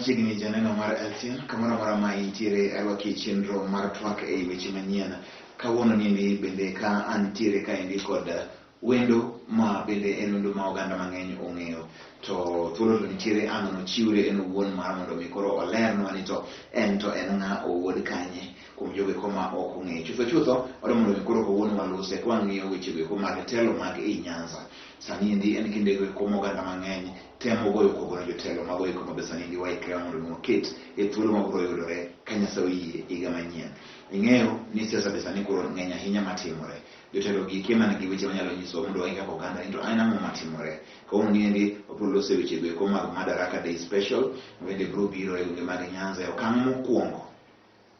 Machiegni janeno mar LTN kamoro amora ma intiere arwaki e chenro mar twak ei weche manyien. Kawuono niendi bende ka antiere kaendi kod wendo ma bende en wendo ma oganda mang'eny ong'eyo to thuolo to nitiere ang' nochiwre en owuon mar mondo mi koro olernwa ni to en to en ng'a owuod kanye kuom jogo eko ma ok ong'eyo. Chutho chutho wadwa mondo mi koro kawuono walose ka wang'iyo weche go eko mag telo mag ei Nyanza. Sani endi en kinde go eko ma oganda mang'eny temo goyo koko ne jotelo mago eko ma be sani endi waikre mondo mi waket e thuolo ma biro yudore ka Nyasaye oyie higa manyien. Ing'eyo ni siasa be sani koro ng'eny ahinya matimore. Jotelo gi kia mana gi weche manyalo nyisowa mondo wang'e kaka oganda ni to en ang'o matimore. Kawuono ni endi wabiro loso e weche go eko mag Madaraka Day Special ma bende biro biro e gwenge mag Nyanza e okang' mokwongo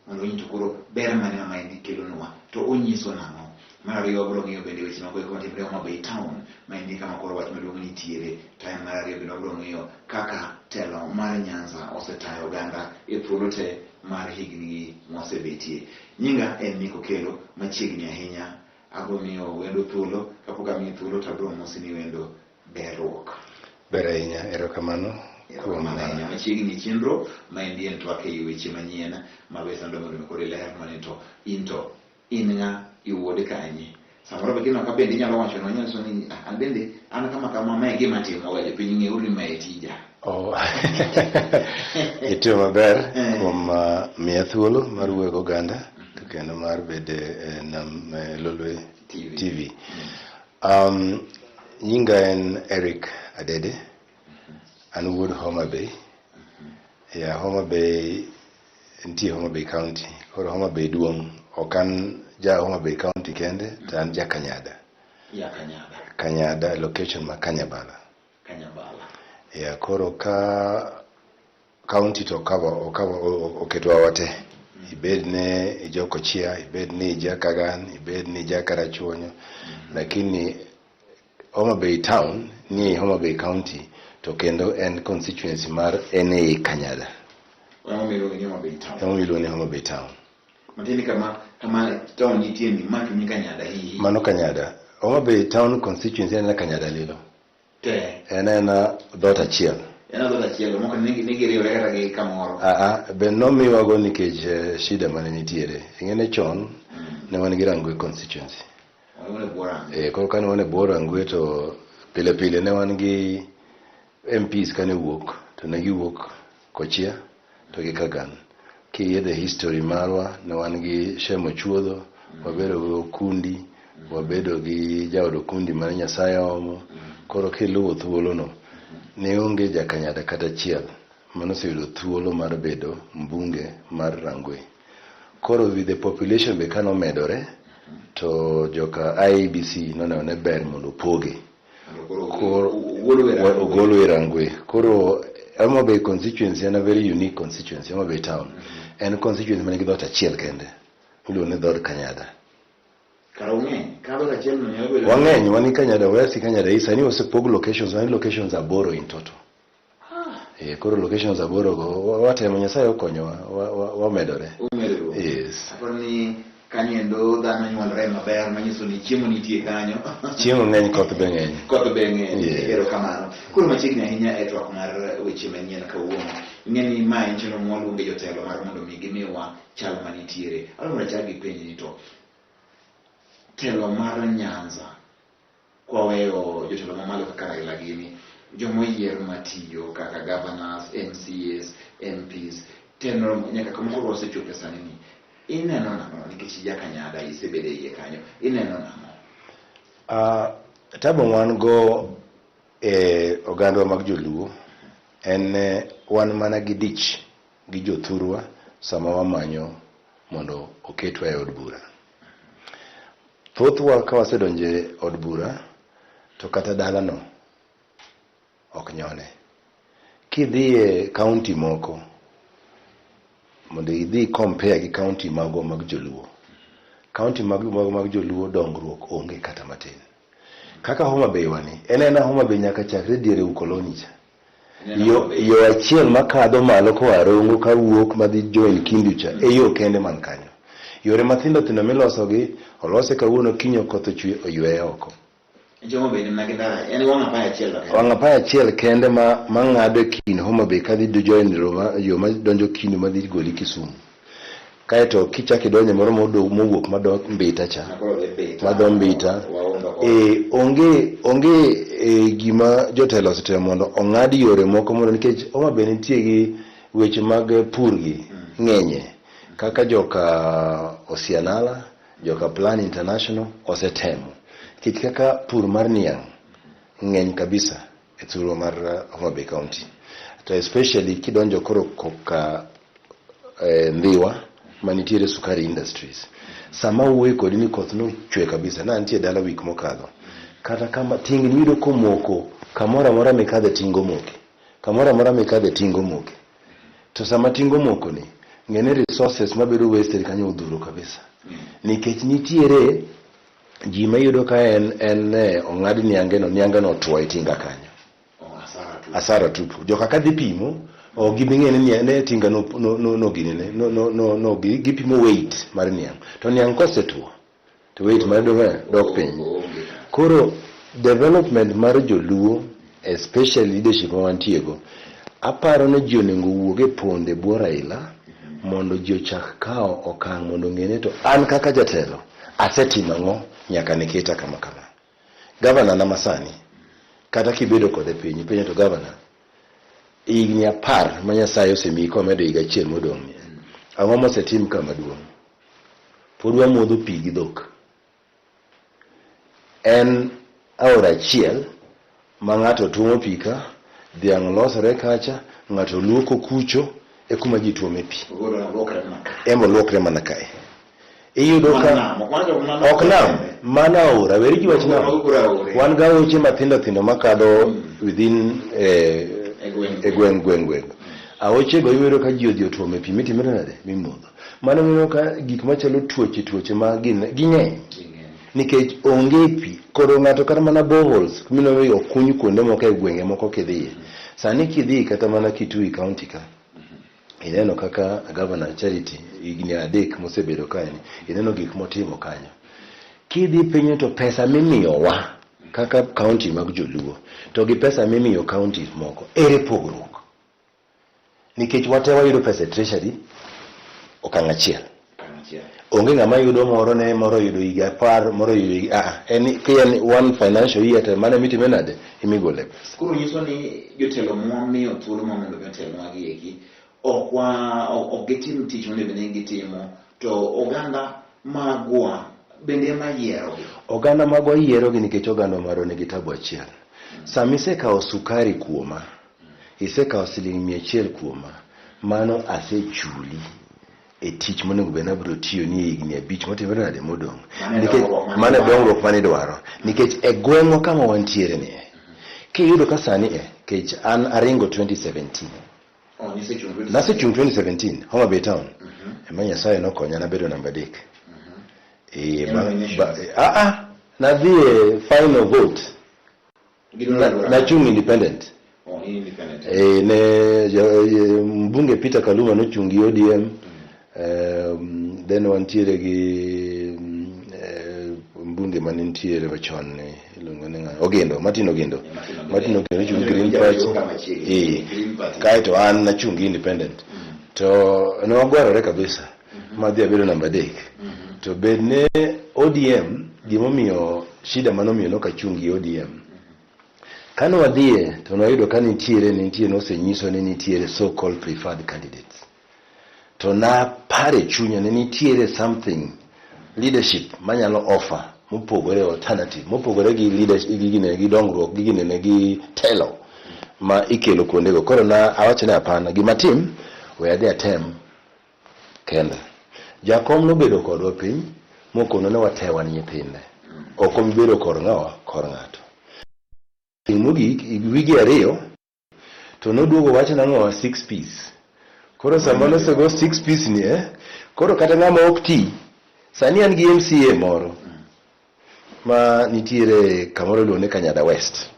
mondo wang'i to koro ber mane ma maendi kelonwa to onyiso nang'o. Mar ariyo wabiro ng'iyo bende weche mago eko matimore Homa Bay Town maendi kama koro wach maduong' nitiere. To en mar ariyo bende wabiro ng'iyo kaka telo mar Nyanza osetayo oganda e thuolo te mar higni gi mwasebetie. Nyinga en Nick Okello, machiegni ahinya abiro miyo wendo thuolo, kapok amiyi thuolo to abiro mosi ni wendo berruok. Ber ahinya, erokamano kuom Erokamano ahinya. Machiegni chenro maendi en twak ei weche manyien ma be sando mondo mi koro iler ni to in to in ng'a iwuod kanye. Samoro be kineno ka bende inyalo wacho no inyalo nyiso ni "Ah, an bende an kama kama ma e gima atimo ga jopiny ng'euru ni ma e tija. Oh. Itiyo maber Eh. kuom miya thuolo mar wuoyo gi oganda to kendo mar bedo e nam e Lolwe TV. TV. Nyinga en Eric Adede. An wuod Homa Bay. Ya Homa Bay nitie Homa Bay County. Koro Homa Bay duong'. Ok an ja Homa Bay County kende, to an ja Kanyada. Ya Kanyada. Kanyada, location ma Kanyabala. Kanyabala. Ya koro ka county to cover, cover oketwa wate. Ibed ne ija Kochia, ibed ni ija Kagan, ibed ni ija Karachuonyo. Lakini Homa Bay Town ni Homa Bay County to kendo en constituency mar en ei Kanyada. Emomiyo iluonge ni Homa Bay Town. Emomiyo iluonge ni Homa Bay Town. Matiende kama town nitie ni ma chuny Kanyada hihi. Mano Kanyada. Homa Bay Town constituency en Kanyada lilo. Te. En ena dhoot achiel. En dhoot achiel, moko ne giriwore kata gi kamoro. Aa, be nomiwago nikech shida mane nitiere. Ing'e chon ne wan gi Rangwe constituency. Wan e bwo Rangwe. Eh, koro kane wan e bwo Rangwe to pile pile ne wan gi MPs kane wuok to ne giwuok Kochia to gi Kagan. Kiyie the history marwa ne wan gi Shem Ochuodho, wabedo gi Okundi, wabedo gi jaod Okundi mane Nyasaye oomo. Koro kiluwo thuolono, ne onge jakanyada kata achiel manoseyudo thuolo mar bedo mbunge mar Rangwe. Koro with the population be kanomedore, to joka IEBC noneno ni ber mondo opoge. Koro ogolo e Rangwe. Koro Homa Bay constituency en a very unique constituency, Homa Bay town. En constituency manigi dhoot achiel kende. Iluongo ni dhood Kanyada. Kara ung'eny, ka dhoot achiel no nyalo bedo Wang'eny, wan gi Kanyada West gi Kanyada East. Sani osepog locations, wan gi locations aboro in total. Eh, koro locations aboro go watemo Nyasaye okonyowa wamedore. Umedoru. Yes. Aparo ni kanyo endo dhano nyuolre maber manyiso ni chiemo nitie kanyo. Chiemo ng'eny, koth be ng'eny. Koth be ng'eny. Yes. Erokamano. Koro machiegni ahinya e twak mar weche manyien kawuono. Ing'e ni ma en chenro mwaluonge jotelo mar mondo mi gimiwa chal manitiere. Adwa mondo achak gi penji ni to telo mar Nyanza kwaweyo jotelo mamalo kaka Raila gini, joma oyier matiyo kaka governors, MCAs, MPs, telo nyaka kama koro wasechope sani ni, ineno nang'o nikech ija Kanyada isebedo e iye kanyo, ineno nang'o? Tabu wan go e ogandwa mag joluo en wan mana gi dich gi jothurwa sama wamanyo mondo oketwa e od bura. Thothwa ka wasedonjo e od bura to kata dalano ok nyone. Kidhi e kaunti moko mondo idhi compare gi kaunti magwa mag joluo, kaunti magwa mag joluo dongruok onge kata matin. Kaka Homa Bay wani, en ena Homa Bay nyaka chakre diere ukoloni cha. Yo achiel makadho malo koa Rongo kawuok madhi join Kindu cha e yo kende man kanyo. Yore mathindo thindo milosogi olose kawuono kiny koth ochwe oyweye oko. Homa Bay ni ndara en wang' apaya achiel to kende. Wang' apaya achiel kende ma mang'ado e kind Homa Bay kadhi do join yo ma donjo Kindu madhi goli Kisumu. Kaeto kichak idonjo moro mowuok madok Mbita cha. Makoro dhi Mbita. Madho Mbita. Waondo kod. E, onge e, gima jotelo osetimo mondo ong'ad yore moko mondo nikech Homa Bay nitie gi weche mag pur gi ng'enye kaka joka Osianala, joka Plan International osetemo nikech kaka pur mar niang' ng'eny kabisa e thurwa mar Homa Bay County to especially kidonjo koro koka Ndhiwa manitiere Sukari Industries. Sama awuoyo kodi ni koth nochwe kabisa, na antie dala wik mokadho. Kata kama tingni iyudo komoko kamoro amora mikadhe tingo moke. Kamoro amora mikadhe tingo moke. To sama tingo moko ni, ng'e ni resources mabedo wasted kanyo odhuro kabisa. Nikech nitiere ji ma iyudo ka en ong'ad niange no, niange no otwo e tinga kanyo. Asara tupu. Joka kadhi pimo, ok gibi ng'e ni ne tinga no no no no ginene, no no no no gipimo weight mar niang'. To niang' kosetwo, to weight mar dok piny. Koro development mar joluo, especially leadership ma wantie go, aparo ni ji onego owuog e ponde bwo Raila mondo ji ochak kawo okang' mondo ong'e ni to an kaka jatelo asetimo ang'o nyaka ne keta kama kama. Gavana na masani, kata kibedo kode piny, ipenjo to gavana, higni 10 ma Nyasaye osemiyi komedo higa achiel modong' ni, ang'o mosetim ka maduong'? Pod wamodho pi gi dhok. En aora achiel ma ng'ato tuomo pi ka, dhiang' losore kacha, ng'ato luoko kucho, e kuma ji tuome pi. Embo luokre mana kae. Iyudo ka ok nam, mana aora, weri gi wach nam. Wan gi aoche mathindo thindo makadho within e gweng' gweng' gweng'. Aoche go iyudo ka ji odhi otuome pi mitimre nade mimodho. Mano miyo ka gik machalo tuoche tuoche ma gin ging'eny nikech onge pi. Koro ng'ato kata mana boreholes mineno okuny kuonde moko e gwenge moko kidhiye. Sani kidhi kata mana Kitui County ka, ineno kaka Governor Charity higni 3 mosebedo kae ni, ineno gik motimo kanyo. Kidhi piny to pesa mimiyowa kaka county mag joluo to gi pesa mimiyo counties moko, ere pogruok? Nikech wate wayudo pesa e treasury okang' achiel. Onge ng'ama yudo moro ne moro yudo higa 10, moro yudo higa, en ki en one financial year to mano emitime nade? Emigole pesa. Koro nyiso ni jotelo mwamiyo thuolo ma mondo mi otelnwa gi eki, ok gitim tich monego bed ni gitimo, to oganda magwa bende ema yierogi. Oganda magwa yierogi nikech oganda marwa nigi tabu achiel. Sama isekawo sukari kuoma, isekawo siling 100 kuoma, mano asechuli e tich monego bed ni abiro tiyo ni e higni 5 motimore nade modong'. Nikech mano e dongruok mane idwaro. Nikech e gweng'wa kama wantiere ni, kiyudo ka sani e, kech an aringo 2017. Nasechung' 2017, Homa Bay Town. Ema Nyasaye nokonya nabedo namba 3. Nadhi e final vote. Nachung' independent. Ne mbunge Peter Kaluma nochung' gi ODM. Then wantiere gi mbunge mane nitiere machon ni iluongo ni ng'a? Ogindo, Martin Ogindo. Martin Ogindo nochung' gi Green Party. Kaeto an nachung' gi independent. To ne wagwarore kabisa. Madhi abedo namba 3. To bed ne ODM gimomiyo shida manomiyo nok achung' gi ODM. Kane wadhiye to nwayudo ka nitiere nosenyiso ni nitiere so called preferred candidates. To naparo e chunya ni nitiere something leadership manyalo offer mopogore alternative mopogore gi leadership gi gine gi dongruok gi ginene gi telo ma ikelo kuondego. Koro na awacho ni hapana, gima tim we adhi atem kenda. Jakom nobedo kodwa piny mokono ni wate wan nyithinde. Ok obi bedo kor ng'awa kor ng'ato. Mogik wige 2 to noduogo wacho nang'o 6 piece. Koro sama nosego 6 piece ni koro kata ng'ama ok ti, sani an gi MCA moro ma nitiere kamoro iluongo ni Kanyada West,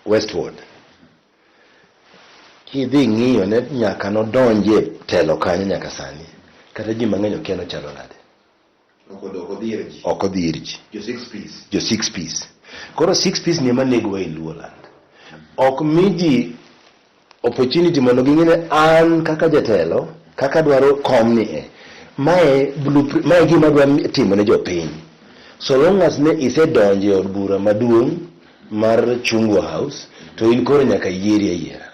Westward. Kidhi ng'iyo ne nyaka nodonje telo kanyo nyaka sani, kata ji mang'eny okia nochalo nade. Ok odhi ir ji. Ok odhi ir ji. Jo 6 piece. Jo 6 piece. Koro six Ps ni ema negowa e Luoland. Ok mi ji opportunity mondo ging'e ni an kaka jatelo kaka dwaro kom ni e mae blueprint, mae gima adwa timo ne jopiny. So long as ne isedonjo e od bura maduong' mar Chungwa House to in koro nyaka yieri ayiera.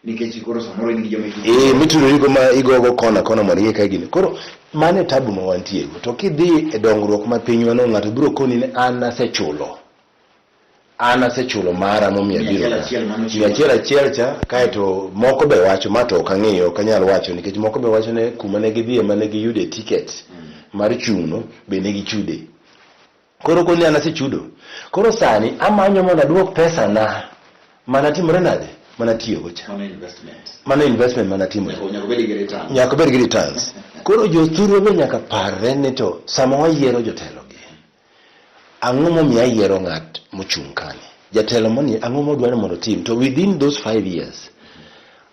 Nikech koro samoro in gi joma Eh, mitudorigo ma igogo kona kona mondo ing'e ka gini. Koro mano e tabu ma wantiego. To kidhi e dongruok ma pinywa no ng'ato biro koni ni an asechulo. An asechulo mara momiyo Mia abiro achiel ka. achiel mano Mia achiel achiel cha kaeto moko be wacho ma to ok ang'eyo ok anyal wacho nikech moko be wacho ne kuma ne gidhiye mane giyude ticket mar chung'no be ne gichude. Koro koni an asechudo. Koro sani amanyo mondo aduok pesa na mana timore nade? Mana tiyogo cha. Mano investment. Mano investment mana timo. Nyaka obed gi returns. Nyaka obed gi returns. Koro jothurwa be nyaka parre ni to sama wayiero jotelo gi, ang'o momiyo ayiero ng'at mochung' kani? Jatelo moni ang'o modwaro mondo otim? To within those 5 years,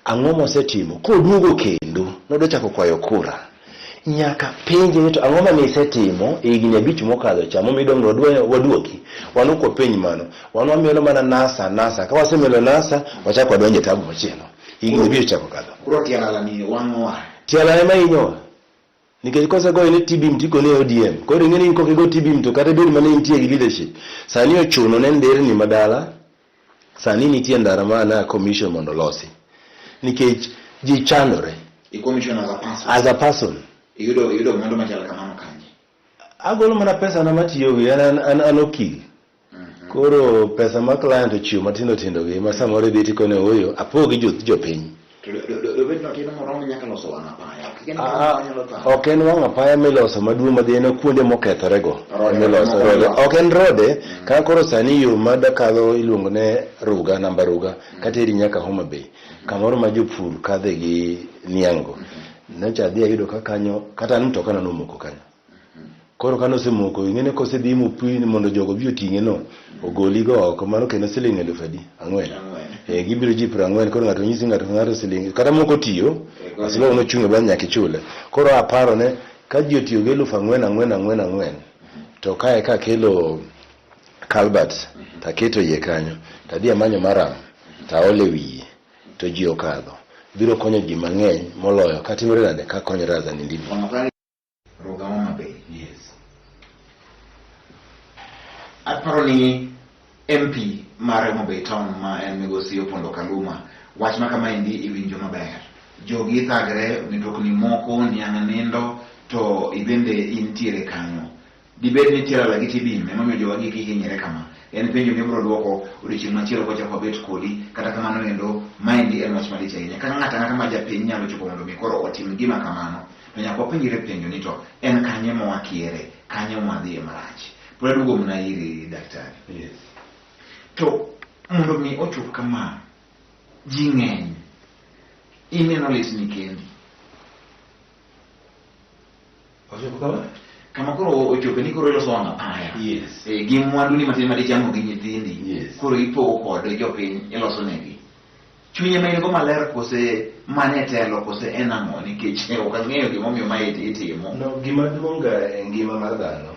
ang'o mosetimo? Koduogo kendo, nodwa chako kwayo kura. Nyaka penje ni to ang'o mane isetimo e higni 5 mokadho cha momiyo idwa mondo waduoki? Wan ok wapenj mano. Wan wamielo mana NASA, NASA. Ka wasemielo NASA, wachako wadonjo e tabu machielo. Higni 5 ochako kadho. Koro tialala ni wang'owa. Tialala ema hinyowa. Nikech kosegoyo ni TBM to igone ODM. Koro ing'e ni in kok igo TBM to kata ibed mana intie gi leadership. Sani ochuno ne nderni madala, sani nitie ndara ma na commission mondo olosi. Nikech ji chandore. I commission as a person. As a person. Iyudo mwandu machal kamano kanye? Agolo mana pesa na matiyogo, an okil. Koro pesa ma client ochiwo matindo tindo gi ma samoro idhi tikone ooyo apogi jopiny. To dobed ni otin moromo nyaka loso wang' apaya. Ok en gima nyalo thago. Ok en wang' apaya miloso maduong' madhi en kuonde mokethore go. Rode Miloso moko rode. miloso. Ok en rode ka koro sani yo ma dakadho iluongo ne Ruga namba Ruga kateri nyaka Homa Bay. Kamoro ma jopur kadhe gi niang' go. Nyocha adhi ayudo ka kanyo kata an mtoka na nomoko kanyo. Koro kane osemoko, ing'e ni kosedhi mopwi ni mondo jogo obi oting'e no, ogoli go oko, mano kendo siling eluf adi? Ang'wen. Ang'wen. Eh, gibiro ji 40, koro ng'ato nyisi ng'ato ka ng'ato siling, kata moko tiyo, Eh, koro- as long nochung' e bath nyaka ichule. Koro aparo ne, ka ji otiyo gi eluf ang'wen, ang'wen, ang'wen, ang'wen, to kae kakelo culvert, taketo iye kanyo, tadhi amanyo maram, taolo e wiye, to ji okadho. Biro konyo ji mang'eny moloyo katimore nade ka konyore as an individual. Wang' apaya Ruga Homa Bay. Yes. Aparo ni MP mar Homa Bay Town ma en migosi Opondo Kaluma wach ma kama endi iwinjo maber. Jogi thagre, mitokni moko, niang' nindo to ibende intiere kanyo. Dibed ni tialala gi tibim emomiyo jowagi gihinyre kama? En penjo mibiro dwoko odiochieng' machielo kochako wabet kodi. Kata kamano endo, maendi en wach malich ahinya. Kaka ng'ato ang'ata ma japiny nyalo chopo mondo mi koro otim gima kamano, to nyaka wapenjre penjo ni to en kanye mwakiere, kanye mwadhiye marach. Pod aduogo mana iri daktari. Yes. To mondo mi ochop kama, ji ng'eny, ineno litni kendi. Ochopo kama? Kama koro ochope ni koro iloso wang' apaya. Yes. E, gi mwandu ni matin madichamo gi nyithindi. Yes. Koro ipogo kod jopiny iloso negi. Chunye ma in go maler kose mane telo kose en ang'o nikech ok ang'eyo gimomiyo mae itimo. No, gima duong' ga e ngima mar dhano,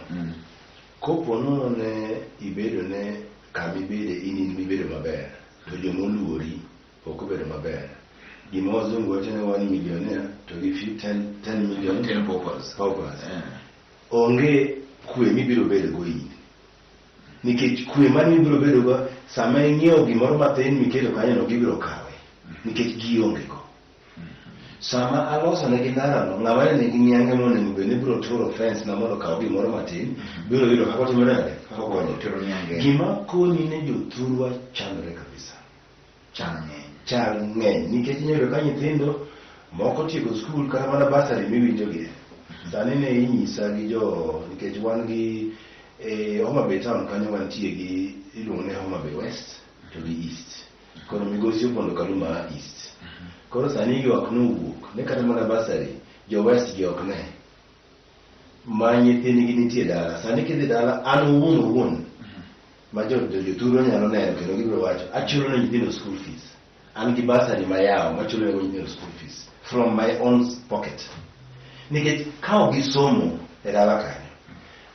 kopo nono ne ibedo ne kama ibede in in mibedo maber, to joma oluori ok obedo maber. Gima wazungu wacho ni one millionaire to gi few ten million Ten paupers. paupers. Eh. Onge kwe mibiro bedo go in. Nikech kwe mane ibiro bedo go sama ing'iewo gimoro matin miketo kanyo no gibiro kawe. Nikech gionge go. Sama aloso negi ndara no, ng'ama ne nigi nyange monego bed ni biro turo fence na mondo okaw gimoro matin, biro yudo kaka otimore nade? Kaka okonyo. Turo nyange. Gima konyi ne jothurwa chandore kabisa. Chan ng'eny. Chan ng'eny nikech inyalo yudo ka nyithindo moko tieko skul kata mana basari miwinjo gi. Sani ne inyisa gi jo nikech wan gi e Homa Bay town kanyo wantie gi iluongo ni Homa Bay West to gi East. Koro migosi Opondo Kaluma a East. Koro sani ywak nowuok ne kata mana basari jo West gi ok ne. Ma nyithindgi nitie dala. Sani kidhi dala an owuon owuon ma jothurwa nyalo neno kendo gibiro wacho achulo ne nyithindo school fees. An gi basari mayawo machulo nego nyithindo school fees from my own pocket. Nikech ka ok gisomo e dala kanyo,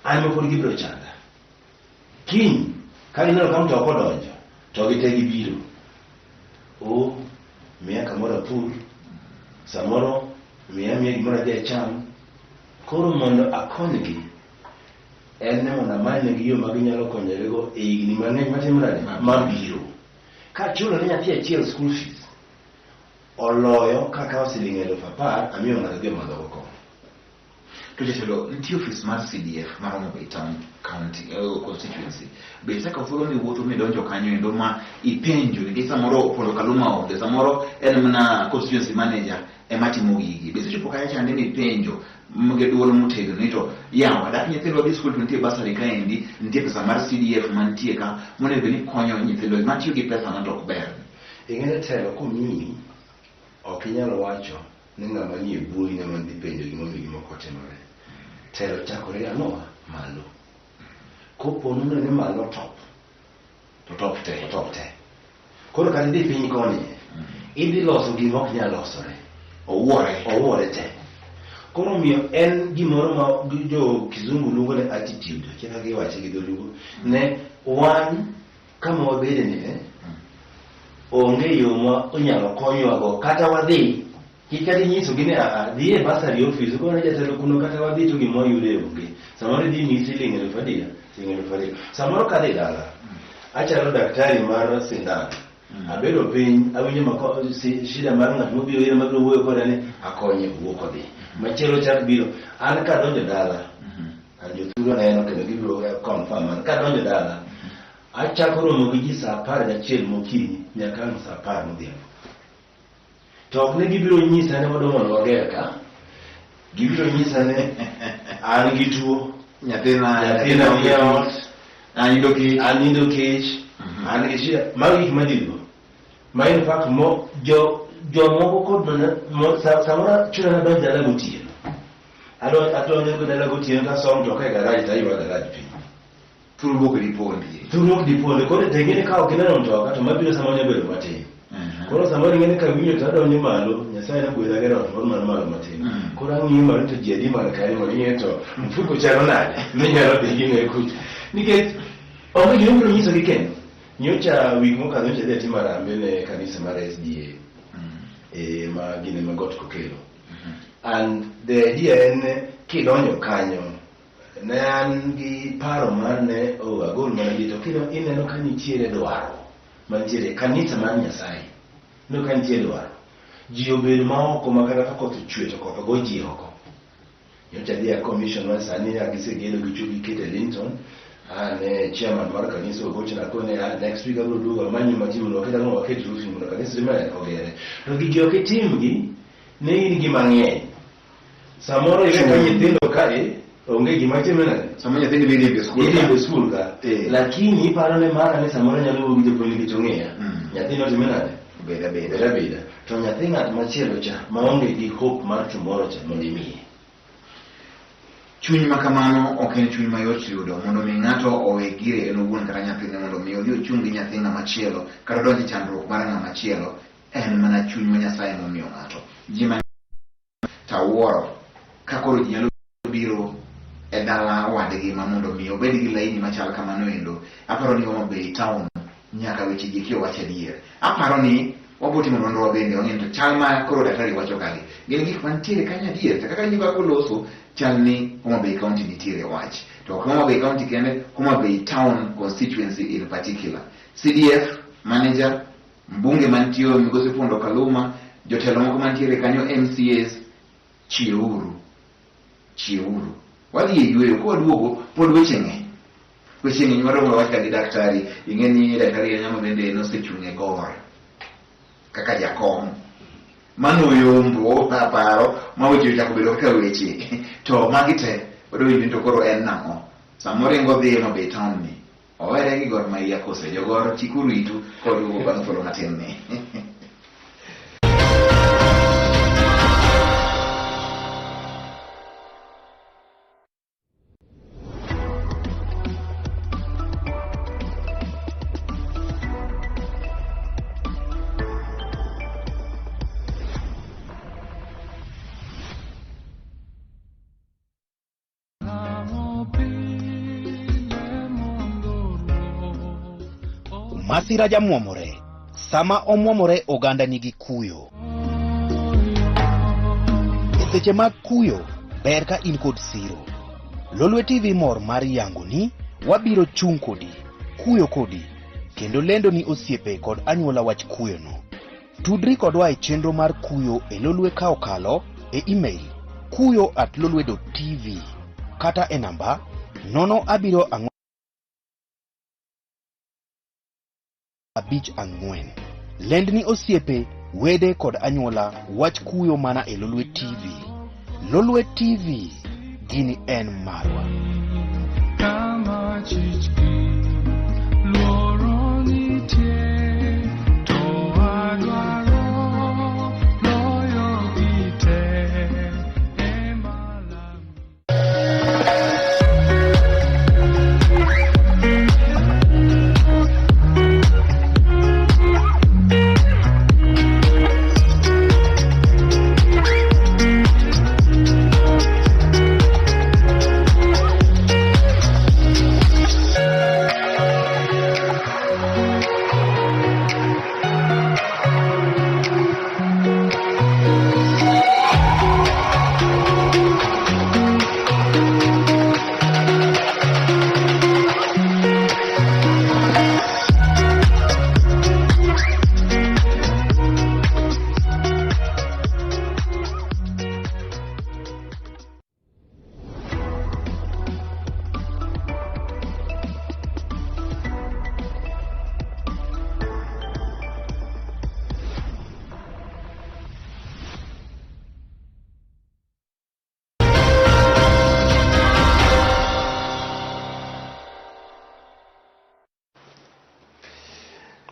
an ma pod gibiro chanda. Kiny Ka gineno ka mtoka odonjo, to gite gibiro. O, miya kamoro apur, samoro miya miya gimoro adhi acham. Koro mondo akonygi, en ni mondo amanynegi yo ma ginyalo konyorego e higni mang'eny matimore nade? Mabiro. Kachulo ne nyathi achiel school fees, oloyo kakawo siling 10,000 amiyo ng'ato dhi omadhogo kong'o. To jatelo, nitie ofis mar CDF mar Homa Bay Town County constituency. Be isekawo thuolo miwuotho midonjo kanyo endo ma ipenjo nikech samoro Opondo Kaluma onge, samoro en mana constituency manager ema timo gigi. Be isechopo kanyo chande mipenjo gi duol motegno ni to yawa dak nyithindwa dhi skul to nitie bursary kaendi, nitie pesa mar CDF mantie ka monego bed ni konyo nyithindo matiyo gi pesa no to ok ber. Ing'e ni telo komiyi ok inyal wacho ni ng'ama nie bwoyi ema dhi penjo gimomiyo gimoko otimore. Telo chakore ang'owa? Malo. Kopo nono ni malo top, To top te. to top te. Koro kata idhi piny koni, idhi loso gima ok nyal losore. Owuore. Owuore te. Koro omiyo en gimoro ma jo kizungu luongo ni attitude, akia kaka iwache gi dholuo, ne wan kama wabede ni onge yo ma inyalo konywago kata wadhi kik kata inyisogi ni aa dhi e bursary office ukone jatelo kuno kata wadhi to gima wayude onge samoro idhi miyi siling 1000 siling 2000 samoro kadhi dala achalo daktari mar sindan abedo piny awinjo mako shida mar ng'at mobiro ira mabiro wuoyo koda ni akonye owuok odhi machielo chak biro an kadonjo dala an jothurwa neno kendo gibiro confirm an kadonjo dala achako romo gi ji saa 11 mokinyi nyaka ang' saa 10 modhiambo. To ok ne gibiro nyisa ni wadwa mondo wager ka, gibiro nyisa ni an gi tuo, Nyathina nyathina nie ot, anindo kech. anindo kech, an gi shida. Mago gik madhigo. Ma in fact mo jo jomoko kod mana mo, samoro chuna ni adonj dala gotieno. Adonjo dala gotieno tasomo to ka e garaj to aywa garaj piny. Thuolo ok dipondi. Thuolo ok dipondi. Koro to ing'e ni ka ok ineno mtoka to mabiro samoro nyalo bedo matin. Koro samoro ing'e ni kawinjo to adonjo malo, Nyasaye nogwedha gi ot moro man malo matin. Koro ang'iyo malo to ji adi man kanyo mondo ing'e to mfuko chalo nade minyalo dhi gine kucha. Nikech onge gima ibiro nyisogi kendo. Nyocha wik mokadho nyocha adhi atimo harambee ne kanisa mar SDA ma gine ma Got Kokelo. And the idea en kidonjo kanyo ne an gi paro mar ne oh, agol mana ji to kino ineno ka nitiere dwaro mantiere kanisa mar Nyasaye no ka nitie dwaro ji obedo ma oko ma kata ka koth ochwe to koth ogo ji oko nyocha adhi a commission mar sani a gisegedo gichopo giketo e Linton ane chairman mar kanisa ogochona akone ah, next week abiro duogo amanyo matin mondo waket ang'o waket roofing mondo kanisa timere ogere to gigi ok itimgi ne in gi mang'eny samoro iwe ka nyithindo kae onge gima timre nade Samoro nyathini dhi riembo e skul. iriembo e skul ka lakini iparo ne mara ni samoro nyalo wuok gi japuonj nikech ong'eya nyathino time nade Beda beda. beda beda to nyathi ng'at machielo cha maonge gi hope mar tomorrow cha mondo imiye Chuny ma kamano ok en chuny mayot yudo mondo mi ng'ato owe gire en owuon kata nyathine mondo mi odhi ochung' gi nyathi ng'ama chielo kata odonj e chandruok mar ng'ama chielo en mana chuny ma Nyasaye momiyo ng'ato. Ji mang'eny tawuoro ka koro ji nyalo biro e dala wadgi ma mondo mi obed gi laini machal kamano endo. Aparo ni Homa Bay town nyaka weche ji eki owach adier. Aparo ni wabiro timo nonro bende wang'e ni to chal ma koro daktari wacho kagi gin gik mantiere kanyo adier to kaka winjo kaka oloso chal ni Homa Bay County nitiere wach. To ok Homa Bay County kende, Homa Bay Town constituency in particular. CDF manager, mbunge mantie Migosi Pondo Kaluma, jotelo moko mantiere kanyo MCAs, chieuru. Chieuru. Wadhi e yueyo, kwaduogo pod weche ng'eny. Weche ng'eny waromo wach ka gi daktari, ing'e ni daktari en ng'ama bende nosechung' e gor kaka jakom. Mano yombo aparo ma weche ochako bedo kaka weche. To magi te wadwa winjo ni to koro en nang'o. Samoro ringo dhi Homa Bay town ni. Owere gi Gor Mahia kose jogor chikuru itu koduogo bang' thuolo matin ni. Masira jamuomore. Sama omuomore oganda nigi kuyo. E seche mag kuyo, ber ka in kod siro. Lolwe TV mor mar yango ni wabiro chung' kodi, kuyo kodi, kendo lendo ni osiepe kod anyuola wach kuyono. Tudri kodwa e chenro mar kuyo e Lolwe ka okalo e email kuyo@lolwe.tv kata e namba 074 54. Lend ni osiepe, wede kod anyuola wach kuyo mana e Lolwe TV. Lolwe TV, gini en marwa. Kama chich gi luoro nitie, to adwaro loyo gi te e malam.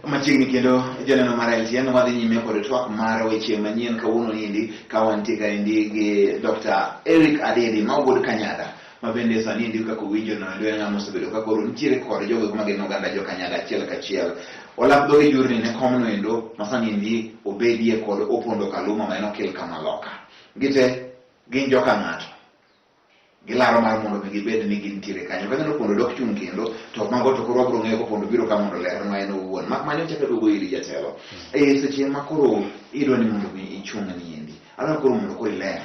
Machiegni kendo janeno mar LTN wadhi nyime kod twak mar weche manyien kawuono niendi ka wantie kaendi gi Dr. Eric Adede ma wuod Kanyada ma bende sani endi kaka uwinjo no endo en ng'ama osebedo ka koro nitiere kod jogo eko magin oganda jo Kanyada achiel kachiel. Olap dhoge jurni ne komno endo ma sani endi obedie kod Opondo Kaluma ma en okil kamaloka. Gite gin joka ng'ato. Gilaro mar mondo mi gibed ni gintiere kanyo. Kanyo Opondo dok chung' kendo to mago to koro wabiro ng'eyo kopondo biro ka mondo olernwa en owuon. Mak mana ni ochako aduogo iri jatelo. E seche ma koro idwa ni mondo mi ichung' ni endi. Adwa koro mondo koro iler.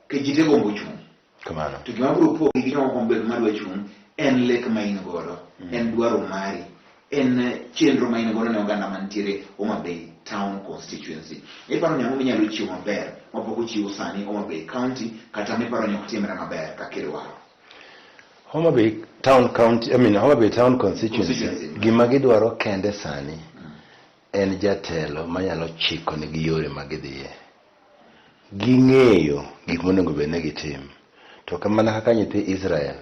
Nikech ji te gombo chung'. Kamano. To gima biro pogi gi joma bedo madwa chung' en lek ma in godo, en dwaro mari, en chenro ma in godo ne oganda mantiere Homa Bay Town Constituency. Iparo ni ang'o minyalo chiwo maber mapok ochiw sani Homa Bay County kata miparo ni ok timre maber kaka idwaro? Homa Bay Town County, I mean Homa Bay Town Constituency, Constituency. gima gidwaro kende sani en jatelo manyalo chiko negi yore ma gidhiye. Ging'eyo gik monego bed ni gitim. To mana kaka nyithi Israel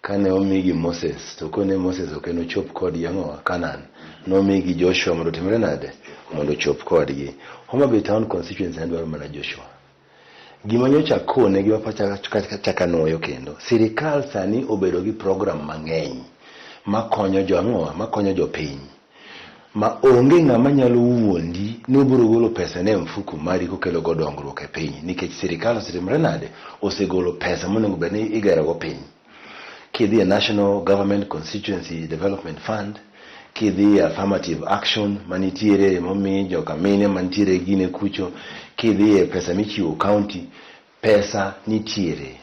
kane omigi Moses to kone Moses ok enochop kodgi ang'owa Canaan, nomigi Joshua mondo otimre nade? Mondo ochop kodgi. Homa Bay Town Constituency ne dwaro mana Joshua. Gima nyocha akone gi mapachaka nuoyo kendo, sirikal sani obedo gi program mang'eny makonyo jo ang'owa, makonyo jopiny. Ma onge ng'ama nyalo wuondi ni obiro golo pesa ne mfuko mari kokelo go dongruok e piny nikech sirikal osetimore nade? Osegolo pesa monego bed ni igero go piny. Kidhi e National Government Constituency Development Fund, kidhi e affirmative action manitiere momi joka mine mantiere gine kucho, kidhi e pesa michiwo county, pesa nitiere.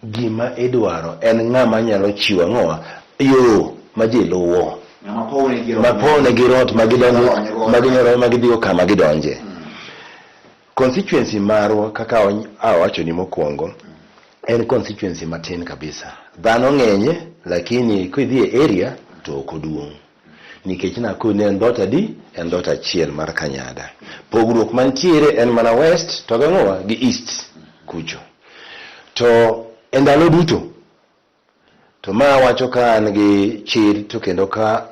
Gima idwaro en ng'ama nyalo chiwo ang'owa yo ma ji luwo Ng'ama powne gi ma powne gi rot ma gidonjo ma ginyoro ma gidhigo kama gidonje. Constituency marwa kaka awachoni mokwongo en constituency matin kabisa. Dhano ng'enye lakini kidhi e area to ok oduong'. Nikech nakoni en dhoot adi? En dhoot achiel mar Kanyada. Pogruok mantiere en mana west to gang'owa gi east kucho. To e ndalo duto to ma awacho ka an gi chir to kendo ka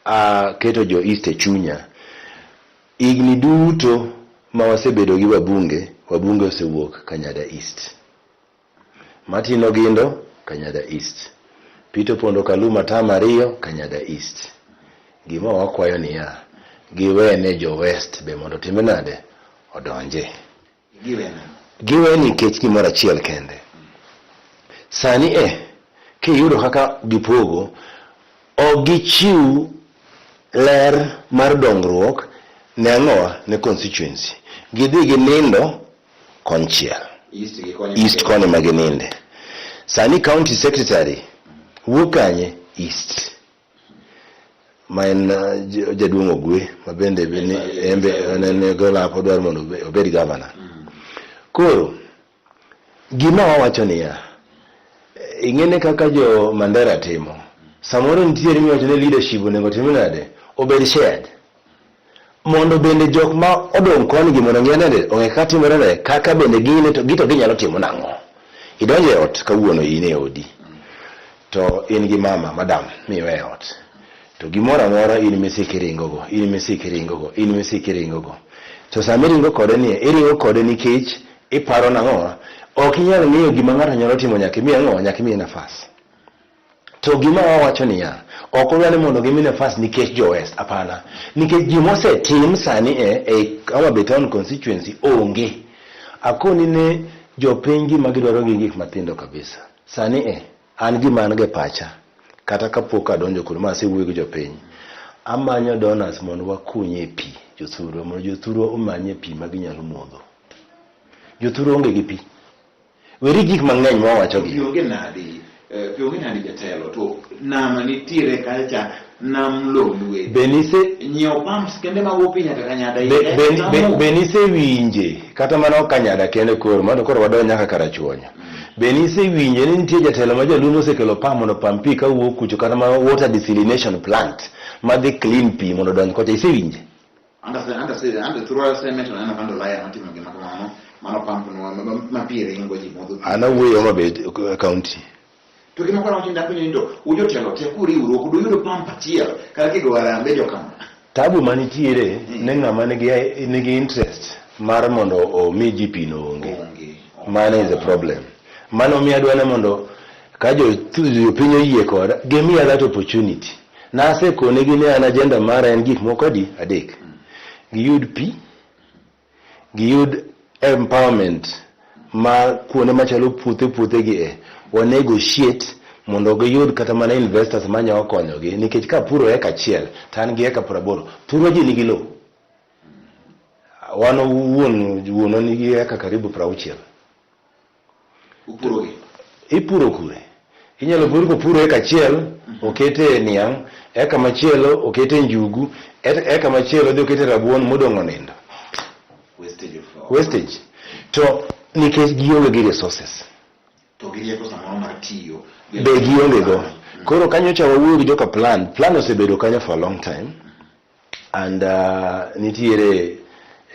aketo jo east e chunya, higni duto ma wasebedo gi wabunge, wabunge osewuok Kanyada East. Martin Ogindo, Kanyada East. Peter Opondo Kaluma term ariyo, Kanyada East. Gima wakwayo niya, giwene jo West be mondo otim nade? Odonje. Giwene. Giwe nikech gimoro achiel kende. Sani e, kiyudo kaka gipogo, ok gichiw ler mar dongruok ne ang'owa ne constituency. Gidhi ginindo konchiel. East gi koni. East koni ma gininde. Sani county secretary wuok kanye? East. Ma en jaduong' Ogwe ma bende en be ne golap odwaro mondo obed governor. Koro gima wawacho niya, ing'ene kaka jo Mandera timo. Samoro nitiere miwacho ni leadership onego tim nade? Obed shared. Mondo bende jok ma odong' koni gi mondo ong'e nade, ong'e kaka timore nade, kaka bende gine to gito ginyalo timo nang'o. Idonjo e ot kawuono in e odi. To in gi mama, madam, miwe e ot. To gimoro amora in misik iringo go, in misik iringo go, in misik iringo go. To sama iringo kode ni, iringo kode nikech iparo nang'o? Ok inyal ng'eyo gima ng'ato nyalo timo nyaka imiye ang'o? Nyaka imiye nafas. To gima wawacho niya, ok odwa ni mondo gimi nafas nikech jo West, hapana. Nikech gima osetim sani e Homa Bay Town constituency onge. Akoni ne jopiny gima gidwaro gin gik mathindo kabisa. Sani e, an gima an go e pacha, kata kapok adonjo kuno ma asewuoyo gi jopiny, amanyo donors mondo wakunye pi jothurwa, mondo jothurwa omanye pi ma ginyalo modho. Jothurwa onge gi pi. Weri gik mang'eny ma wawacho gi. Pi onge nadi, pi onge nadi jatelo, to nam nitiere kacha cha, nam Lolwe. Be nise Nyiewo pumps kende mago pi nyaka Kanyada be nisewinje kata mana ok Kanyada kende koro mano koro wadonj nyaka Karachuonyo. Be nisewinje ni nitie jatelo ma jaluo mosekelo pump mondo pump pi kawuok kucho kata ma water desalination plant madhi clean pi mondo odonj kocha isewinje? Anda through cement aneno ka Ndolaya notimo gima kamano mano pump no ma pi ringo ji modho pi. An awuoyo Homa Bay county. To gima koro awacho ni dapenjo ni to ujotelo te kuriwruok uduyudo pump achiel kata kigo harambee jokama. Tabu manitiere ne ng'ama nigi interest mar mondo omi ji pi no onge. Onge. Mano is a problem. Mano omiyo adwa ni mondo ka jopiny oyie koda, gimiya that opportunity. Nasekonegi ni an agenda mara en gik moko adi? Adek. Giyud pi, giyud empowerment ma kuonde machalo puothe puothe gi e, wa negotiate mondo giyud kata mana investors manyalo konyogi nikech ka apuro eka achiel to an gi eka 80 thurwa ji nigi lowo. Wan wuon wuonwa nigi eka karibu 60. Upuro gi? Ipuro kure? Inyalo pur kopuro eka achiel okete niang', eka machielo okete njugu, eka machielo odhi okete rabuon modong' onindo. Wastage of Wastage. To nikech gionge gi resources. To gi rieko samoro mar tiyo. Be gionge go. Koro kanyocha wawuoyo gi joka plan, plan osebedo kanyo for a long time. And nitiere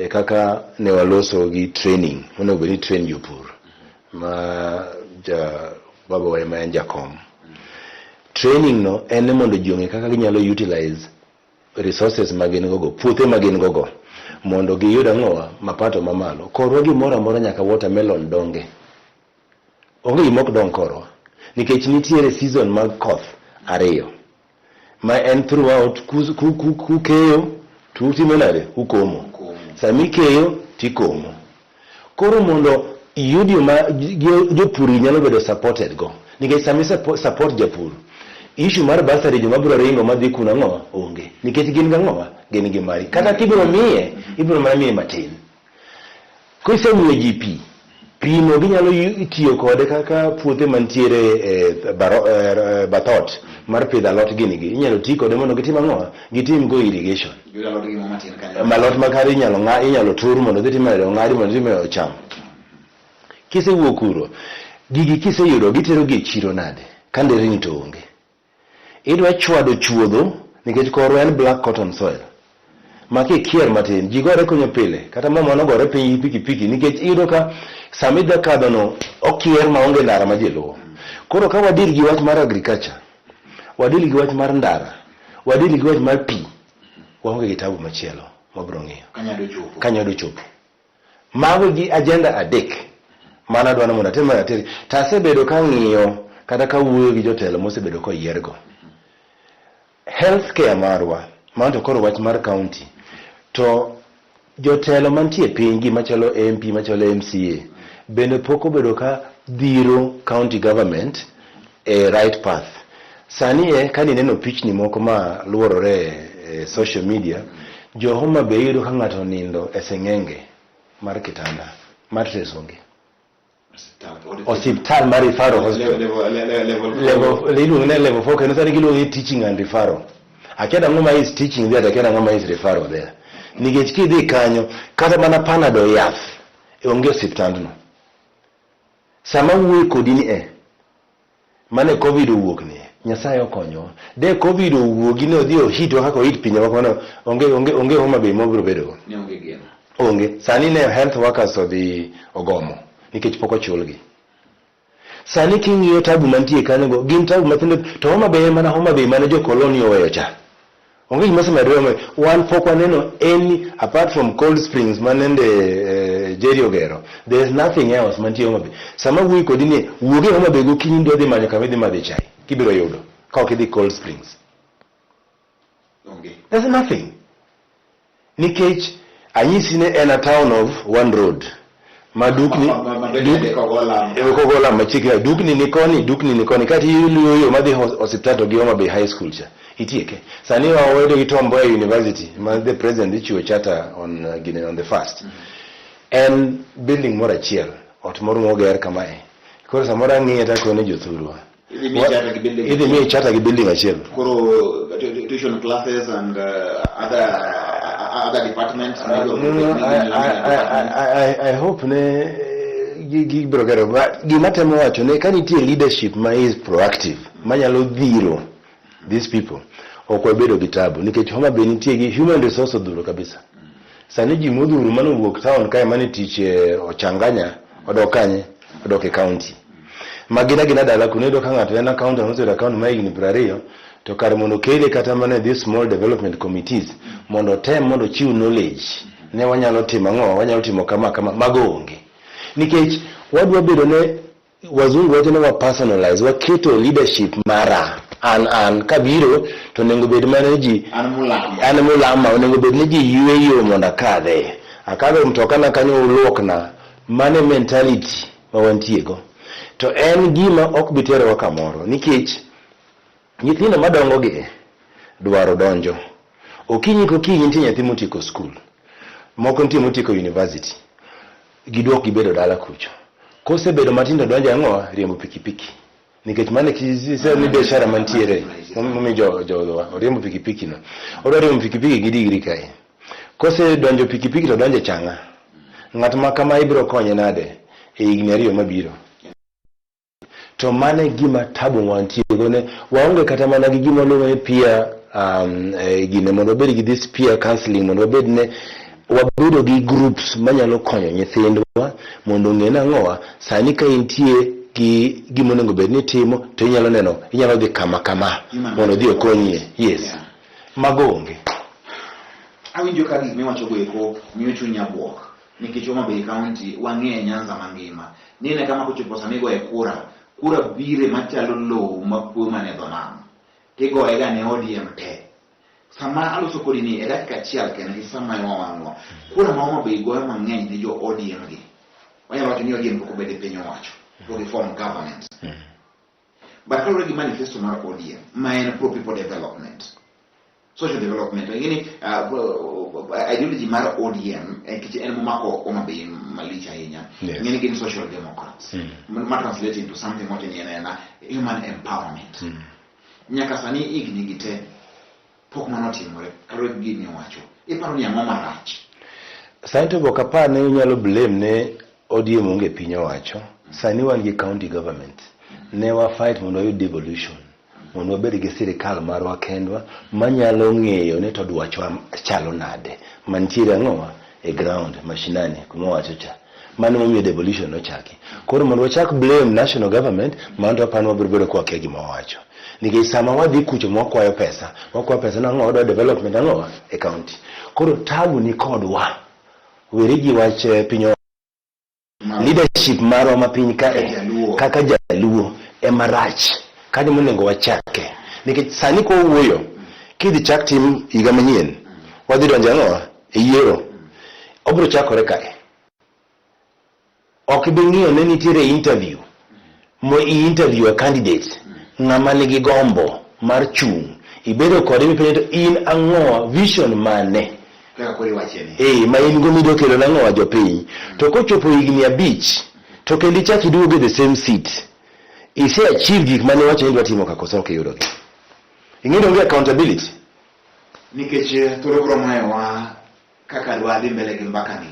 kaka ne waloso gi training monego bed ni train jopur ma ja baba wa ema en jakom. Training no en ni mondo ji ong'e kaka ginyalo utilize resources ma gin go go, puothe ma gin go go mondo giyud ang'owa mapato mamalo. Korwa gimoro amora nyaka watermelon donge. Onge gima ok dong korwa nikech nitiere season mag koth ariyo. Ma en throughout kukeyo to utimo nade? Ukomo. Sama ikeyo tikomo. Koro mondo iyud yo ma jopur gi nyalo bedo supported go. Nikech sama support japur, issue mar bursary joma biro ringo madhi kuno ang'owa? Onge. Nikech gin gang'owa? Gin gi mari. Kata kibiro miye, ibiro mana miye matin. Kisemiyo ji pi, pi no ginyalo tiyo kode kaka puothe mantiere e bath ot mar pidho alot gini gi. Inyalo ti kode mondo gitim ang'o? Gitim go irrigation. Giyud alot gi mo matin kanyo. Alot makare inyalo ng'a, inyalo tur mondo dhi time ong'adi mondo time ocham. Kisewuok kuro, gigi kiseyudo gitero gi e chiro nade? Ka nderni to onge. Idwa chwado chuodho nikech korwa en black cotton soil. Ma kikier matin, ji gore kunyo pile, kata mama nogore piny gi pikipiki nikech iyudo ka sama idwa kadho no okier maonge ndara ma ji luwo. Koro ka wadil gi wach mar agriculture, wadil gi wach mar ndara, wadil gi wach mar pi, waonge gi tabu machielo mabiro ng'iyo. Kanyado chopo. Kanyado chopo. Mago gi agenda adek mane adwa ni mondo atim ater. To asebedo ka ng'iyo kata ka wuoyo gi jotelo mosebedo koyiergo. Health care marwa, mano to koro wach mar county, to jotelo mantie piny gi machalo MP, machalo MCA, bende pok obedo ka dhiro county government e right path. Sani e, kane ineno pichni moko ma luorore e social media, jo Homa Bay yudo ka ng'ato onindo e seng'enge mar kitanda, mattress onge. Osiptal mar referral hospital. Level Iluongo ni level 4 kendo sani giluongo ni teaching and referral. Akia nang'o ma is teaching there to akia nang'o ma is referral there. Nikech kidhi kanyo kata mana panadol yath onge osiptandno. Sama wuoyo kodi ni e mane Covid owuok ni Nyasaye okonyowa. De Covid owuogi ne odhi ohitwa kaka ohit pinje moko mane onge Homa Bay mobiro bedogo. Ne onge geno. Onge. Sani ne health workers odhi ogomo nikech pok ochulgi. Sani king'iyo tabu mantie kanyo go gin tabu mathindo to Homa Bay en mana Homa Bay mane jo koloni oweyo cha. Onge gima osemedore Homa Bay. Wan pok waneno any apart from Cold Springs manende Jerry ogero. There is nothing else mantie Homa Bay. Sama wuoyo kodi ni wuog e Homa Bay gokinyi idwa dhi manyo kama idhi madhe chai kibiro yudo ka ok idhi Cold Springs. Onge. There's nothing. Nikech anyisi ni en a town of one road. Ma dukni kogola machiegni dukni ni koni dukni ni koni kata iluwo yo madhi osiptal to gi Homa Bay High School cha itieke. Sani wawedo gi Tom Mboya University ma the president ichiwo charter on gine on the first. En building moro achiel ot moro moger kamae. Koro samoro ang'iye takone jothurwa. Idhi miye charter gi building. Idhi miye charter gi building achiel. Koro tuition classes and other departments. No, I hope ne gibiro gero. But gima temo wacho ne ka nitie leadership ma is proactive manyalo dhiro these people ok wabedo gi tabu nikech Homa Bay nitie gi human resource odhuro kabisa. Sani ji modhuro manowuok town kae mane tich ochanganya odok kanye odok e county. Ma gin agina dala kuno iyudo ka ng'ato en accountant oseyudo account ma higni 20 to kar mondo okele kata mana e these small development committees mondo otem mondo ochiw knowledge ne wanyalo timo ang'o wanyalo timo kama kama mago onge nikech wadwa bedo ne wazungu wacho ni wa personalize waketo leadership mara an kabiro to onego bed mana ji An mulama. An mulama onego bed ni ji yweyo mondo akadhe akadho mtoka na kanyo uluokna mane mentality ma wantiego to en gima ok bi terowa kamoro nikech nyithindo madongo gi dwaro donjo okinyi kokinyi nitie nyathi motieko skul moko nitie motieko university giduok gibedo dala kucho kosebedo matindo donjo ang'o riembo pikipiki nikech mano ni biashara mantiere momi jowa oriembo pikipiki no odwa riembo pikipiki gi digri kae kosedonjo pikipiki to donjo e chang'a ng'at ma kama ibiro konye nade e higni 2 mabiro to mano e gima tabu wantiego ne waonge kata mana gi gima waluongo ni peer gine mondo wabed gi this peer counseling mondo wabed ne wabedo gi groups manyalo konyo nyithindwa mondo ong'e nang'owa sani ka intie gi gima onego bed ni itimo to inyalo neno inyalo dhi kama kama mondo odhi okonyie yes Yeah. Mago onge. Awinjo ka gik miwacho go eko miyo chunya buok nikech Homa Bay County wang'e Nyanza mangima nine kama kochopo sama igoye kura kura bire machalo lowo makuo mane dho nam tigoye ga ne ODM te sama aloso kodi ni e dakika achiel kende gi sama wawang'wa kura ma Homa Bay goyo mang'eny ne jo ODM gi wanyalo wacho ni ODM pok obedo e piny owacho pok gi form government but kaluwore gi manifesto mar ODM ma en pro people development social development ing'eni ideology mar ODM nikech en momako Homa Bay malich ahinya Yes. ing'eni gin social democrats ma translate into something wacho ni en ena human empowerment nyaka sani higni gi te pok mano otimore kaluwore gi gima iwacho iparo ni ang'o marach Sani to ok apar ni inyalo blame ne ODM onge piny owacho. Sani wan gi county government. Ne wa fight mondo wayud devolution. Mondo wabed gi sirikal marwa kendwa manyalo ng'eyo ni to dwachwa chalo nade. Mantiere ang'owa e ground mashinani kuma wacho cha. Mano momiyo devolution nochaki. Koro mondo wachak blame national government, mano to aparo ni wabiro bedo kwakia gima wawacho. Nikech sama wadhi kucho mwakwayo pesa, wakwayo pesa nang'o wadwa development ang'owa e county. Koro tabu ni kodwa. Weri gi wach piny owacho. Leadership marwa ma piny kae kaka jaluo ema rach. Kanyo monego wachake. Nikech sani kwa wuoyo, kidhi chak tim higa manyien, wadhi donjo ang'owa e yiero. Obiro chakore kae. Ok ibi ng'iyo ne nitiere interview mo i interview a candidate ng'ama nigi gombo mar chung' Ibedo kode mipenje to in ang'owa, vision mane? Kaka koro iwache ni. Eh, ma in go midwa kelo nang'owa jopiny. To kochopo higni 5 to kendo ichak iduogo e the same seat. Ise achieve gik mane iwacho ni idwa timo ka koso ok iyudogi. Ing'e ni onge accountability. Nikech thuolo biro mayowa kaka dwa dhi mbele gi mbaka ni.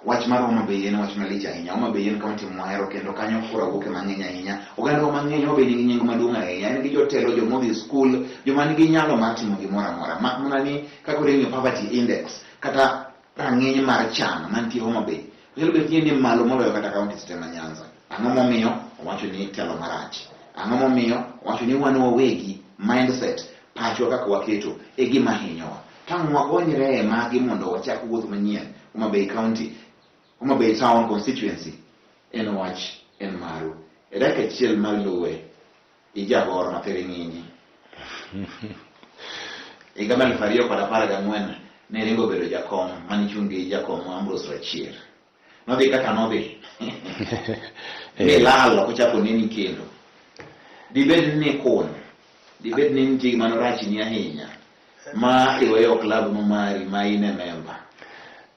Wach mar Homa Bay en wach malich ahinya. Homa Bay en kaunti mwahero kendo kanyo kura wuoke mang'eny ahinya. Oganda wa mang'eny Homa Bay nigi nengo maduong' ahinya. En gi jotelo, joma odhi skul, joma nigi nyalo mar timo gimoro amora. Mak mana ni kaka ing'iyo poverty index kata rang'iny mar chan mantie Homa Bay nyalo bet ni en malo moloyo kata counties te ma Nyanza. Ang'o momiyo? Owacho ni telo marach. Ang'o momiyo? Owacho ni wan wawegi mindset pachwa kaka waketo e gima hinyowa. Tang' wagonyre e magi mondo wachak wuoth manyien Homa Bay County, Homa Bay Town Constituency en wach en maru. E dakika achiel maluwe ijagoro ma thiring'inyi. Higa mar 2014 ne ringo bedo jakom manichung' gi jakom Ambrose Rachier. Nodhi kaka nodhi. Milal ok ochako neni kendo. Dibed ni kun, dibed ni nitie gima norachni ahinya ma iweyo club no mari ma in e member.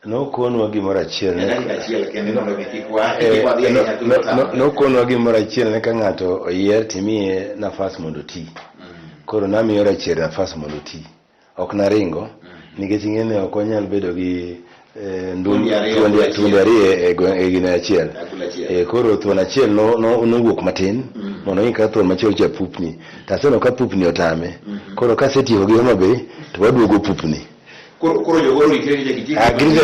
Nokonwa gimoro achiel E dakika achiel kende mondo mi kik wa kik wadhi ahinya thuolo tamre. Nokonwa gimoro achiel ne ka ng'ato oyier timiye nafas mondo oti. Koro namiyo Rachier nafas mondo oti. Ok naringo nikech ing'e ni ok wanyal bedo gi Thuondi ariyo e thuondi ariyo e gine achiel. Agulu achiel. Koro thuon achiel nowuok matin mondo ong'i ka thuon machielo cha pupni. To aseneno ka pupni otame. Koro kasetieko gi Homa Bay to waduogo pupni. Koro jogoro ritre ni nyaka itiek. Ah, gini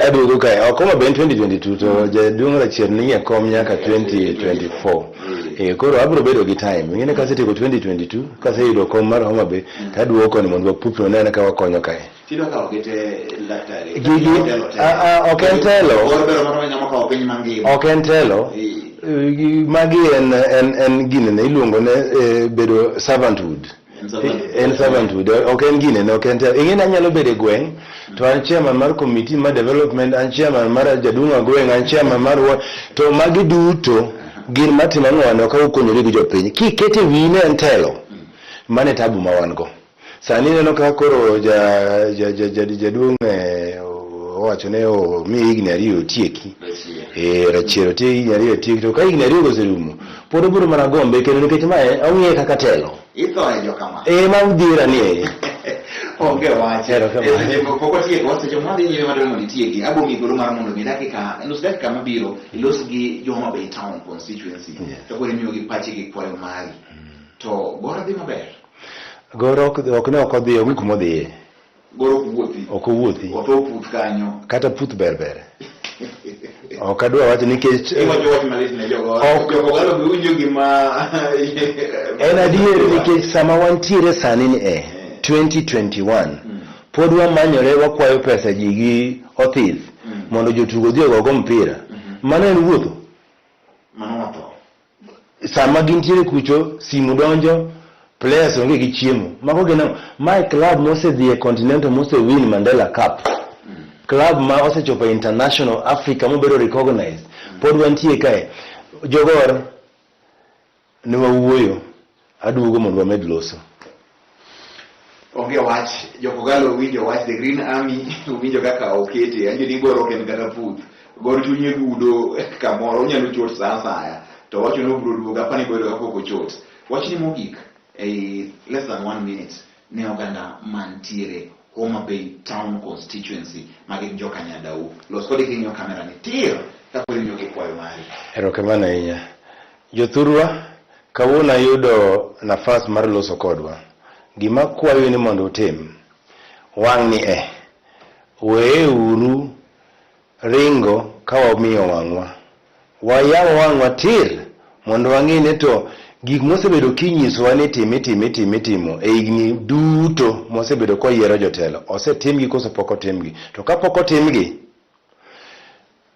aduogo kae. Ok Homa Bay en 2022 to jaduong' Rachier ni e kom nyaka 2024. Koro abiro bedo gi time. Ing'e ni kasetieko 2022, kaseyudo kom mar Homa Bay, to aduogo koni mondo wapupni wane ane ka wakonyo kae. Tiyudo ka ok ite daktari. Gigi, ah, ah, ok en telo. Goro bero moro ng'ama okawo piny mangima. Ok en telo. Magi en ginene iluongo ne bedo servanthood. En servanthood. En servanthood. Ok en ginene, ok en telo. Ing'e ni anyalo bedo e gweng' to an chairman mar committee mar development, an chairman mar jaduong' a gweng', an chairman mar ward. To magi duto gin matimo ang'o wan ok wakonyore gi jopiny. Kikete wiyi ni en telo, mano e tabu ma wan go. Sani ineno ka koro jaduong' owacho ne omiye higni 2 otieki. Rachier otieki higni 2 otieki. To ka higni 2 go oserumo, pod obiro mana gombe kendo nikech mae ong'iye kaka telo. Itho e jokama. Ma udhiera ni e. Onge wach. Erokamano. E seche pok watieko, seche mwadhi nyime madwaro mondo itieki, abo miyi thuolo mar mondo mi dakika, nus dakika mabiro, ilos gi jo Homa Bay Town Constituency. To koro imiyogi pachi gi kwayo mari. To Gor dhi maber. Gor ok ne ok odhi, onge kuma odhiye. Gor ok wuothi. Ok owuothi. Otho puth kanyo. Kata puth ber ber. Ok adwa wacho nikech Iwacho wach malit ne jogo. Ok. Jogo galo be winjo gima En adier nikech sama wantiere sani ni e 2021 pod wamanyore wakwayo pesa ji gi othith mondo jotugo odhi ogogo mpira. Mano en wuotho. Mano watho. Sama gintiere kucho, simu donjo, players onge gi chiemo. Mago gin ang'o? Mae club mosedhi e Continental mose win Mandela Cup. Club ma osechopo international Africa mobedo recognized. Pod wantie kae. Jogor ne wawuoyo, aduogo mondo wamed loso. Onge wach, Jokogalo owinjo wach The Green Army owinjo kaka okete, anjo ni Gor ok en kata puth. Gor chunye gudo kamoro, onyalo chot sa asaya. To wacho ni obiro duogo, apani boyudo kapok ochot. Wachni mogik, ei less than 1 minute, ne oganda mantiere Homa Bay Town Constituency ma gin joka Nyadau. Los kode king'iyo kamera ni tir, ka koro imiyogi kwayo mari. Erokamano ahinya. Jothurwa, kawuono ayudo nafas mar loso kodwa. Gima kwayo ni mondo utim, wang'ni e, weuru ringo ka wamiyo wang'wa. Wayaw wang'wa tir mondo wang'e ni to gik mosebedo kinyisowa ni tim itim itim itimo e higni duto mosebedo koyiero jotelo, osetimgi koso pok otimgi. To kapok otimgi,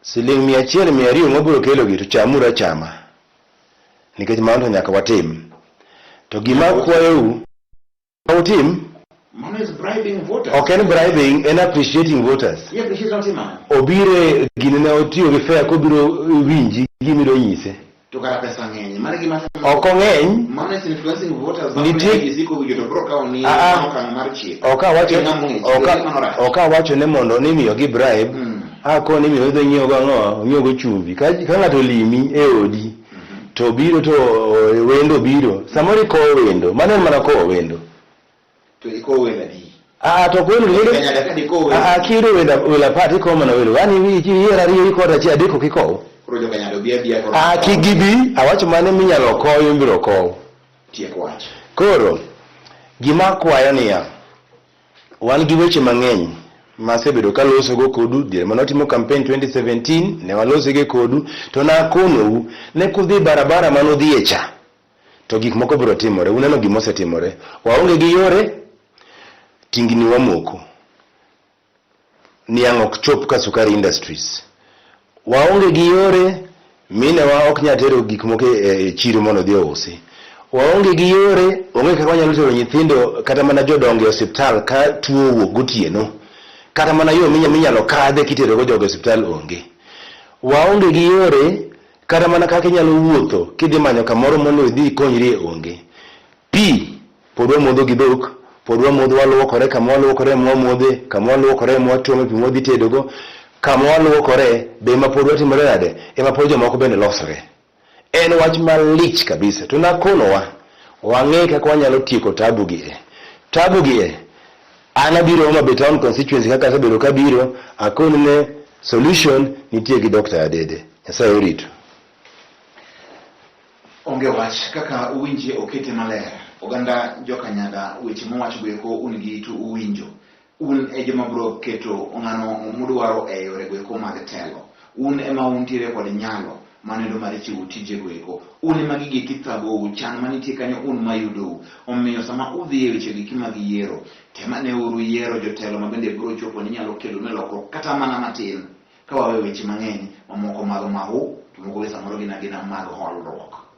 siling 100 200 mwabiro kelogi to chamuru achama. Nikech mano to nyaka watim. To gima akwayou utim, Mano is bribing voters. Ok en bribing, en appreciating voters. Yeah, appreciate not him. Obire gini ne otiyo gi fair kobiro winji gima idwa nyise. To kara pesa ng'eny. Mano e gima Ok ong'eny. Mano is influencing voters. Nitie- Nitie siko winjo to bro kawo ni Ah, ah. mano okang' mar chik. Ok awacho Ng'ama ng'eny. ok Mano rach. ok awacho ne mondo ni imiyogi bribe. Ako ni imiyo idhi nyiewo go ang'o? Onyiewo go chumbi. Ka ka ng'ato olimi e odi to biro to wendo biro. Samoro ikowo wendo. Mano en mana kowo wendo. To ikowo welo adi? Ah, to ok wendo Kenya daka dikowo welo. Ah, kiyudo wendo welo apar tikowo mana welo. Yaani iyiero ariyo ikowo to achiel adek ok ikow. Koro jokanyado bi abiya koro. Ah, kik gibi awacho mane minyalo kow ibiro kow. Tiek wach. Koro gima akwayo niya, wan gi weche mang'eny masebedo kalosogo kodu diere mane watimo campaign 2017 ne walosege kodu to nakonou ne kudhi barabara manudhiye cha to gik moko biro timore. Uneno gima osetimore. Waonge gi yore, tingni wamoko. Niang' ok chop ka Sukari Industries. Waonge gi yore, minewa ok nyal tero gik moko e chiro mondo odhi ousi. Waonge gi yore, onge kaka wanyalo tero nyithindo kata mana jodongo e osiptal ka tuo owuok gotieno. Kata mana yo minyalo kadhe kiterogo jogo e osiptal onge. Waonge gi yore, kata mana kaka inyalo wuotho kidhi manyo kamoro mondo idhi ikonyrie onge. Pi pod wamodho gi dhok, pod wamodho waluokore kama waluokore ema wamodhe, kama waluokore ema watuome pi mwadhi tedogo, kama waluokore be ema pod watimore nade, ema pod jomoko bende losore. En wach malich kabisa. To nakonowa, wang'e kaka wanyalo tieko tabu gi e. Tabu gi e, an abiro Homa Bay Town constituency kaka asebedo kabiro, akoni ne solution nitie gi Dr. Adede. Nyasaye orito. Onge wach kaka uwinje okete maler. Oganda jokanyada weche mowach go eko un gi itu uwinjo. Un e joma biro keto ng'ano mudwaro e yore go eko mag telo. Un ema untiere kod nyalo mano mar chiwo tije go eko. Un ema gigi eki thagou, chan manitie kanyo un mayudou. Omiyo sama udhi e weche gi mag yiero, tem ane uru yiero jotelo ma bende biro chopo ni nyalo kelo ne lokruok kata mana matin. Ka wawe weche mang'eny mamoko mag mahu, to moko be samoro gin agina mag holruok.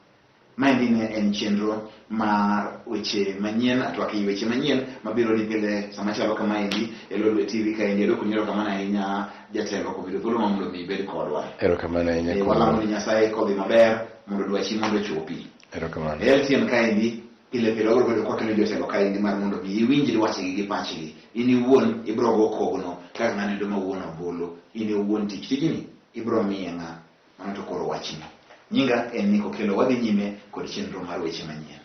Maendi ne en chenro mar weche manyien, atwak ei weche manyien mabiro ni pile sama chalo kamaendi e Lolwe TV kaendi. Adwoko ni erokamano ahinya jatelo kuom yudo thuolo ma mondo mi ibed kodwa. Erokamano ahinya. Walamo ni Nyasaye kodhi maber mondo dwachi mondo ochopi. Erokamano. E LTN kaendi pile pile wabiro bedo kwakelo jotelo kaendi mar mondo mi iwinj dwachgi gi pachgi. In iwuon ibiro go kogno kaka ng'ano endo ma wuon ombulu. In iwuon tich tijni ibiro miye ng'a? Mano to koro wachni. Nyinga en Nick Okello, wadhi nyime kod chenro mar weche manyien.